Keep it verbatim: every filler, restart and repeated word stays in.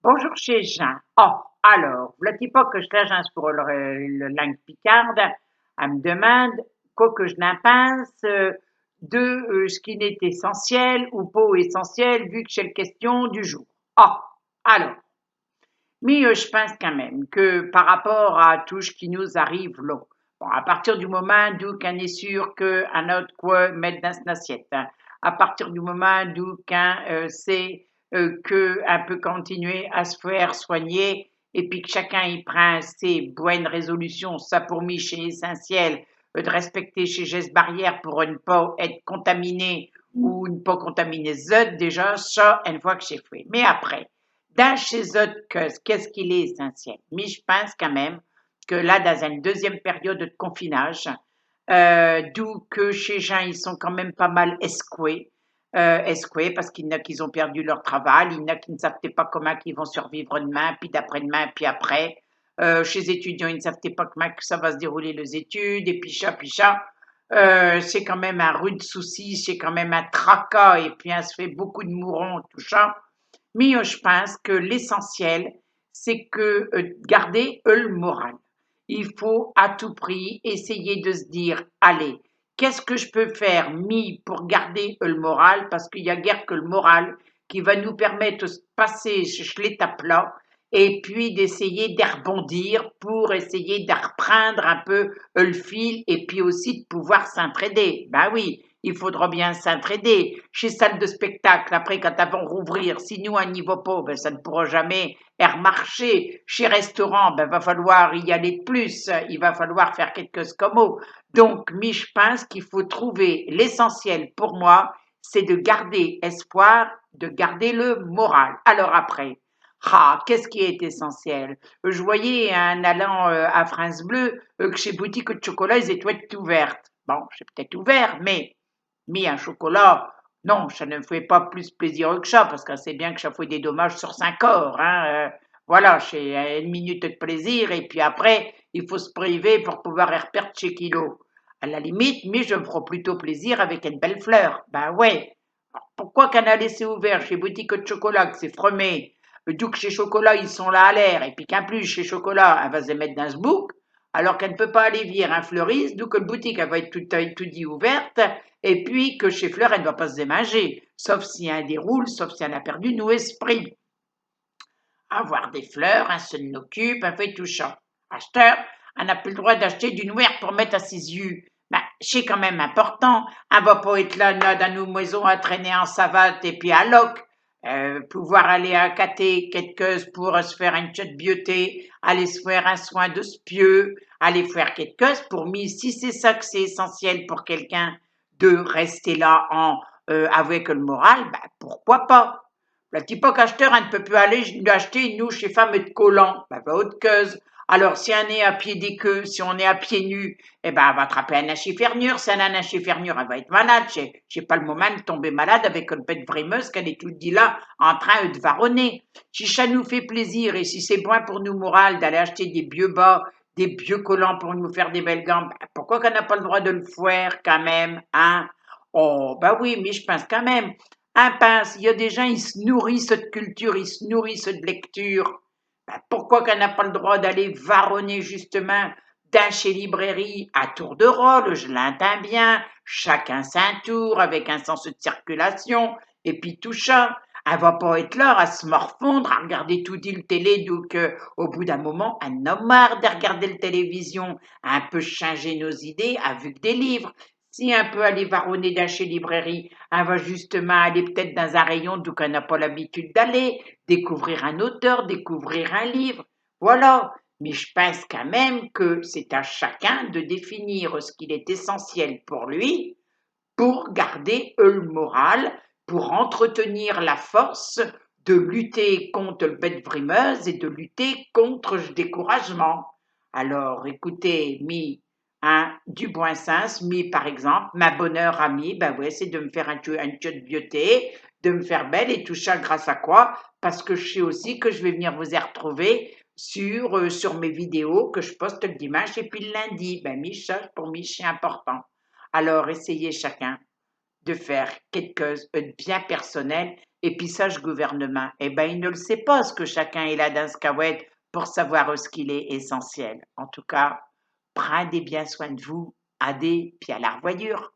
Bonjour chés gins. Oh, alors, v'là-ti pas que j' l'a gins pour l', l' langue picarde, all' me deminde quo que j' n'in pinse, euh, de, euh, ch' qui n'est essentiel ou pas essentiel, vu que ch'est l' question du jour. Oh, alors, mais, euh, j' pinse quand même que par rapport à tout ch' qui nous arrive là, bon, à partir du momint d'où qu'in est sûr qu'in a de quo mette dins s'n assiette, hein, à partir du momint d'où qu'in, euh, sait, euh, qu'in peut continuer à s' faire soigner, et pis que chacun i prind ses bonnes résolutions, cha pour mi ch'est essentiel, euh, de respecter chés gestes barrières pour ne pas ête contaminé ou ne pas contaminer z'autes, déjà, cha, eune fois que ch'est fait. Mais après, dins chés autes causes, qu'est-ce qu'il est essentiel ? Mais j' pinse quand même que là, dins eune deuxième période de confinage, euh, d'où que chés gins, i sont quand même pas mal escoués, euh, escoués parce qu'i n'a qu'is ont perdu leu travail, i n'a qui n' sav'tent pas commint qu'i vont survivre d'main, pis d'après-d'main, pis après. Euh, chés étudiants, i n' sav'tent pas commint que cha va s' dérouler leus études, et pis cha, pis cha. Euh, ch'est quand même un rude souci, ch'est quand même un tracas, et pis in s' fait beaucoup de mourons, tout cha. Mais, euh, j' pinse que l'essentiel, ch'est que, euh, garder, euh, l' moral. I faut à tout prix essayer de s' dire, allez, qu'est-ce que j' peux faire, mi, pour garder, euh, l' moral ? Parce qu'i a guère que l' moral qui va nous permette de passer ch', ch' l'étape-là, et pis d'essayer de rebondir pour essayer de reprinde un peu, euh, l' fil, et pis aussi de pouvoir s'intraider. Ben oui, i faudra bien s'intraider. Chés salles de spectacle, après, quand all' vont rouvrir, si nous, in n'y va pas, ben, cha n' pourra jamais ermarcher. Chés restaurants, ben, va falloir y aller de plus, i va falloir faire quéque cose comme eau. Donc, mi, j' pinse qu'i faut trouver l'essentiel pour moi, ch'est de garder espoir, de garder l' moral. Alors après, ah, qu'est-ce qui est essentiel ? J' voyais, in allant, euh, à France Bleu, euh, que chés boutiques de chocolat, is étoient ouvertes. Bon, ch'est p't-ête ouvert, mais, mais un chocolat, non, cha ne m' fait pas plus plaisir que cha, parce qu'in sait bien que cha fait des dommages sur sin corps, hein, euh, voilà, ch'est, euh, eune minute de plaisir, et pis après, i faut s' priver pour pouvoir erperde chés kilos. À la limite, mi, j' m' fros plutôt plaisir avec eune belle fleur. Ben ouais. Alors, pourquoi qu'in a laissé ouvert chés boutiques de chocolat, que ch'est fremé, euh, d'où que chés chocolats, i sont là à l'air, et pis qu'in plus, chés chocolats, in va s' les mette dins s' bouque, alors qu'in n' peut pas aller vir un fleuriste, d'où que l' boutique, all' va ête tout, toudis ouverte, et pis que chés fleurs, in n' va pas s' les minger, sauf si in déroule, sauf si in a perdu nou esprit. Avoir des fleurs, in s'in occupe, in fait tout cha. Achteure, in n'a pus l' droit d'acheter du noir pour mette à ses yux. Ben, ch'est quand même important. In va pas ête là, là, dins nou maison à traîner in savate et pis à loque. Euh, pouvoir aller acater quéque cose pour s' faire eune tiote bieuté, aller s' faire un soin de s' pieu, aller faire quéque cose. Pour mi, si ch'est cha que ch'est essentiel pour quéqu'un de rester là en, euh, avec l' moral, ben, pourquoi pas ? V'là-ti pas qu'achteure, in n' peut pus aller acheter, nou, chés femmes, ed collants. Ben, v'là aute cose. Alors, si in est à pied des queues, si in est à pieds nus, eh ben, in va attraper eune inchifernure. Si in a eune inchifernure, in va ête malade. Ch'est, ch'est pas l' momint d' tomber malade avec eune bête vrimeuse qu'all' est toudis là, in train ed varonner. Si cha nous fait plaisir et si ch'est bon pour nou moral d'aller acheter des bieux bas, des bieux collants pour nous faire des belles gambes, ben, pourquoi qu'in n'a pas l' droit de l' faire quand même, hein ? Oh, ben oui, mi j' pinse quand même. In pinse, i a des gins, i s' nourrissent ed culture, i s' nourrissent ed lecture. Ben, pourquoi qu'in n'a pas l' droit d'aller varonner justemint dins chés librairies à tour de rôle, j' l'intinds bien, chacun sin tour, avec un sens ed circulation, et pis tout cha. In va pas ête là à s' morfondre, à r'garder toudis l' télé, donc, euh, au bout d'un momint, in in a marre de r'garder l' télévision, in peut chinger nos idées avec des livres. Si in peut aller varonner dins chés librairies, in va justemint aller p't-ête dins un rayon d'où qu'in n'a pas l'habitude d'aller, découvrir un auteur, découvrir un livre. Voilà. Mais j' pinse quand même que ch'est à chacun de définir ce qu'il est essentiel pour lui, pour garder, euh, l' moral, pour entretenir la force de lutter conte l' bête vrimeuse et de lutter conte ch' découragement. Alors, acoutez, mi, hein, du bon sens, mi, par exemple, min bonheur à mi, ben ouais, ch'est de m' faire un tio-, un tiote bieuté, de m' faire belle et tout cha grâce à quo ? Parce que j' sais aussi que j' vas v'nir vous artrouver sur, euh, sur mes vidéos que j' poste l' diminche et pis l' lundi. Ben, mi, cha, pour mi, ch'est important. Alors, essayez chacun de faire quéque cose ed bien personnel Et pis cha, ch' gouvernemint, eh ben, i n'le sait pas ch' que chacun il a dins s' cahouette pour savoir ch' qu'il est essentiel. En tout cas, prindez bien soin d' vous, adé, pis à l'arvoyure.